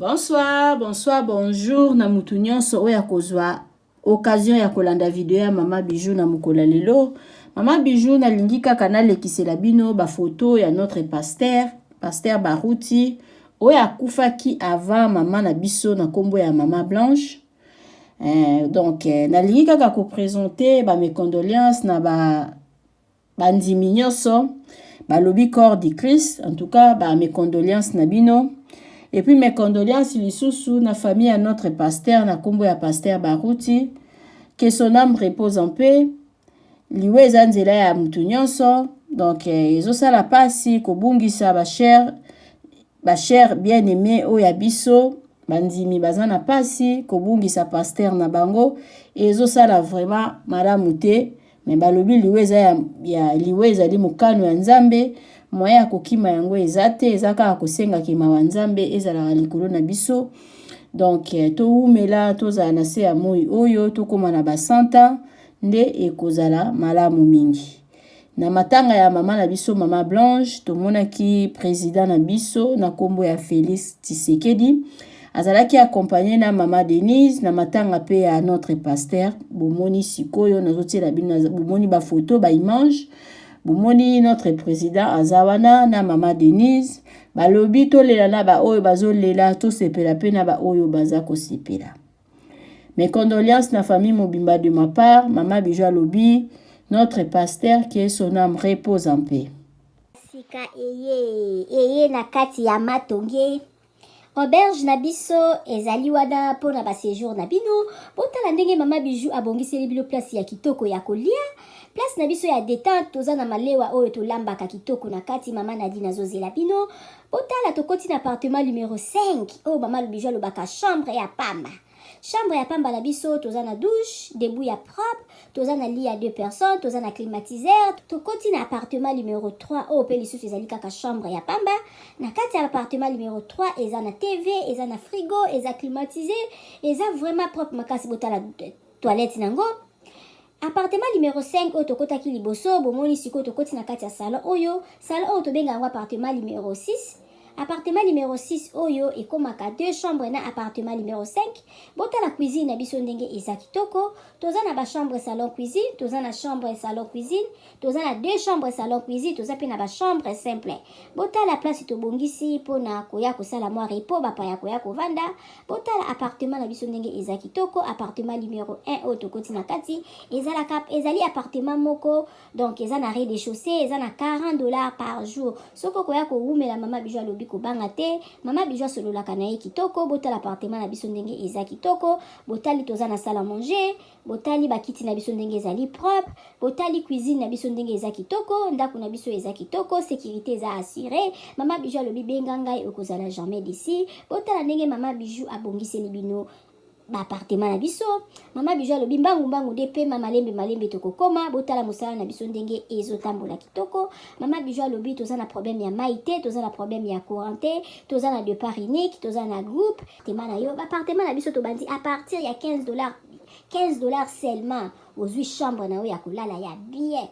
Bonsoir, bonsoir, bonjour na mutu nyonso oyo akozwa occasion ya kolanda video ya mama Bijou na mokolo ya lelo. Mama Bijou, nalingi kaka nalekisela bino ba photo ya notre pasteur, pasteur Baruti oyo akufaki avant mama na biso na kombo ya mama Blanche. Donc nalingi kaka ko présenter ba mes condoléances na ba bandimi nyonso balobi corps du Christ. En tout cas ba mes condoléances na bino, et puis mes condoléances lisusu na famille ya notre pasteur na kombo ya pasteur Baruti, que son âme repose en paix. Liwa eza nzela ya mutu nyonso, donc ezosala pasi kobungisa ba cher bien aimé oyo ya biso. Bandimi baza na pasi kobungisa pasteur na bango, ezosala vraiment malamu te. Me balobi liwa eza ya liwa ezali mokano ya Nzambe, moyen ya kokima yango eza te, eza kaka kosengaki mawa Nzambe ezalaka likolo na biso. Donc towumela, tozala na se ya moi oyo, tokóma na basanta nde ekozala malamu mingi. Na matanga ya mama na biso, mama Blanche, tomonaki président na biso na nkombo ya Félix Tshisekedi azalaki accompagné na mama Denise na matanga mpe ya notre pasteur. Bomoni sikoyo nazotiela bino, bomoni bafoto, baimage, bomoni notre président aza wana na mama Denise. Balobi tolela na baoyo bazolela, tosepela mpe na baoyo baza kosepela. Mes condoléances na famille mobimba de ma part. Mama Bijou alobi notre pasteur, que son âme repose en paix. Sika eye eye na kati ya Matonge, auberge na biso ezali wana mpona baséjour na bino. Botala ndenge mama Bijou abongiseli bino place ya kitoko ya kolia, place na biso ya détente. Toza na malewa oyo tolambaka kitoko na kati. Mama Nadine azozela bino. Botala, tokoti na appartement numero 5 oyo mama Bijou alobaka chambre ya pamba. Chambre ya pamba na biso, toza na douche debout ya propre, toza na lit ya deux personnes, toza na climatiseur. Tokoti na appartement numéro 3 oyo mpe lisusu ezali kaka chambre ya pamba. Na kati ya appartement numéro 3 eza na TV, eza na frigo, eza climatisé, eza vraiment propre makasi. Botala toilette nango. Appartement numéro 5 oyo tokotaki liboso, bomoni sikoyo tokoti na kati ya salon oyo. Salon oyo tobenga yango appartement numéro 6. Appartement numéro 6 oyo ekomaka deux chambres na appartement numéro 5. Botala cuisine na biso ndenge eza kitoko. Toza na bachambre, salon, cuisine, toza na chambre, salon, cuisine, toza na deux chambres, salon, cuisine, toza mpe na bachambre simple. Botala place tobongisi mpona koya kosala mwa repos, bapaya koya kovanda. Botala appartement na biso ndenge eza kitoko. Appartement numéro 1 oyo tokoti na kati ezalaka, ezali appartement moko, donc eza na rez-de-chaussée, eza na 40 $ par jour. Soki okoya kowumela, mama Bijou alobi kobanga te, mama Bijou asololaka na ye kitoko. Botala appartement na biso ndenge eza kitoko. Botali, toza na salle à manger. Botali bakiti na biso ndenge ezali propre. Botali cuisine na biso ndenge eza kitoko. Ndako na biso eza kitoko, sécurité eza assuré. Mama Bijou alobi benga ngai, okozala jamais déçu. Botala ndenge mama Bijou abongiseli bino baappartement na biso. Mama Bijou alobi mbangu mbangu nde pema, malembe malembe tokokoma. Botala mosala na biso ndenge ezotambola kitoko. Mama Bijou alobi toza na problème ya mai te, toza na problème ya courant te, toza na départ unique, toza na groupe tema na yo. Baappartement na biso tobandi à partir ya 15 $, 15 $ seulement, ozwi chambre na yo ya kolala ya bien.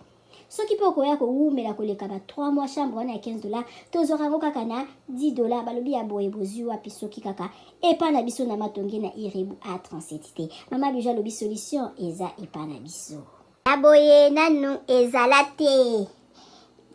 Soki mpe okoya kowumela koleka ba 3 mois, chambre wana ya 15 $, tozwaka yango kaka na 10 $. Balobi ya boye bozwi wapi soki kaka epa na biso na Matonge na Irebu A37 te? Mama Bijou alobi solution eza epa na biso. Ya boye nanu ezala te.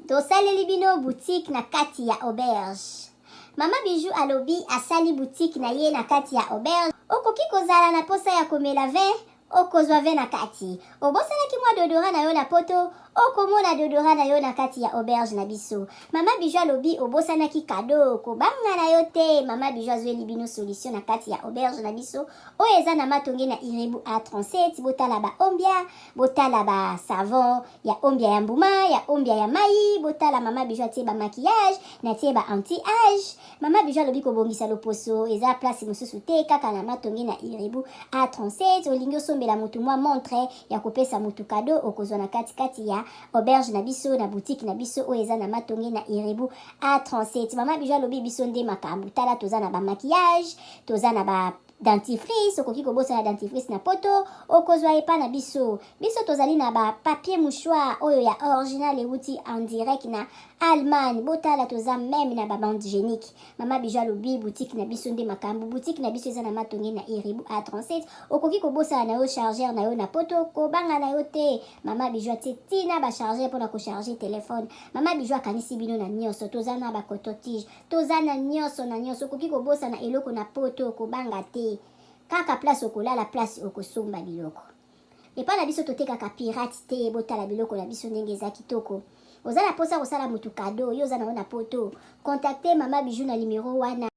Tosaleli bino boutique na kati ya auberge. Mama Bijou alobi asali boutique na ye na kati ya auberge. Okoki kozala na posa ya komela vin, okozwa vin na kati. Obosanaki mwa déodorant na yo na poto, okomona déodorant na yo na kati ya auberge na biso. Mama Bijou alobi obosanaki cadeau, kobanga na yo te, mama Bijou azweli bino solution na kati ya auberge na biso oyo eza na Matonge na Irebu A37. Botala baombia, botala basavon ya ombia ya mbuma, ya ombia ya mai. Botala, mama Bijou atie bamaquillage, natie ba anti âge. Mama Bijou alobi kobongisa loposo eza place mosusu te, kaka na Matonge na Irebu A37. Olingi osombela motu mwa montre ya kopesa motu cadeau, okozwa na katikati ya auberge na biso, na boutique na biso oyo eza na Matonge na Irebu A37. Mama Bijou alobi biso nde makambo. Tala, toza na bamaquillage, toza na ba Dentifrice, okoki kobosana dentifrice na poto, okozwa epa na biso. Biso tozali na ba papier mouchoir oyo ya original ewuti en direct na Allemagne. Botala, toza meme na ba bande hygiénique. Mama Bijou alobi boutique na biso nde makambo. Boutique na biso eza na Matonge na Iribu A37. Okoki kobosana na yo chargeur na yo na poto, kobanga na yo te. Mama Bijou atie tina ba chargeur mpona kocharge telefone. Mama Bijou akanisi bino na nyonso. Toza na ba coton-tige, toza na nyonso na nyonso. Okoki kobosana eloko na poto, kobanga te. Kaka place okolala, place okosomba biloko. Epai na biso totekaka pirate te. Botala biloko na biso ndenge eza kitoko. Oza na mposa kosala motu cadeau, yo oza na yo na poto, contacte Mama Bijou na numero wana.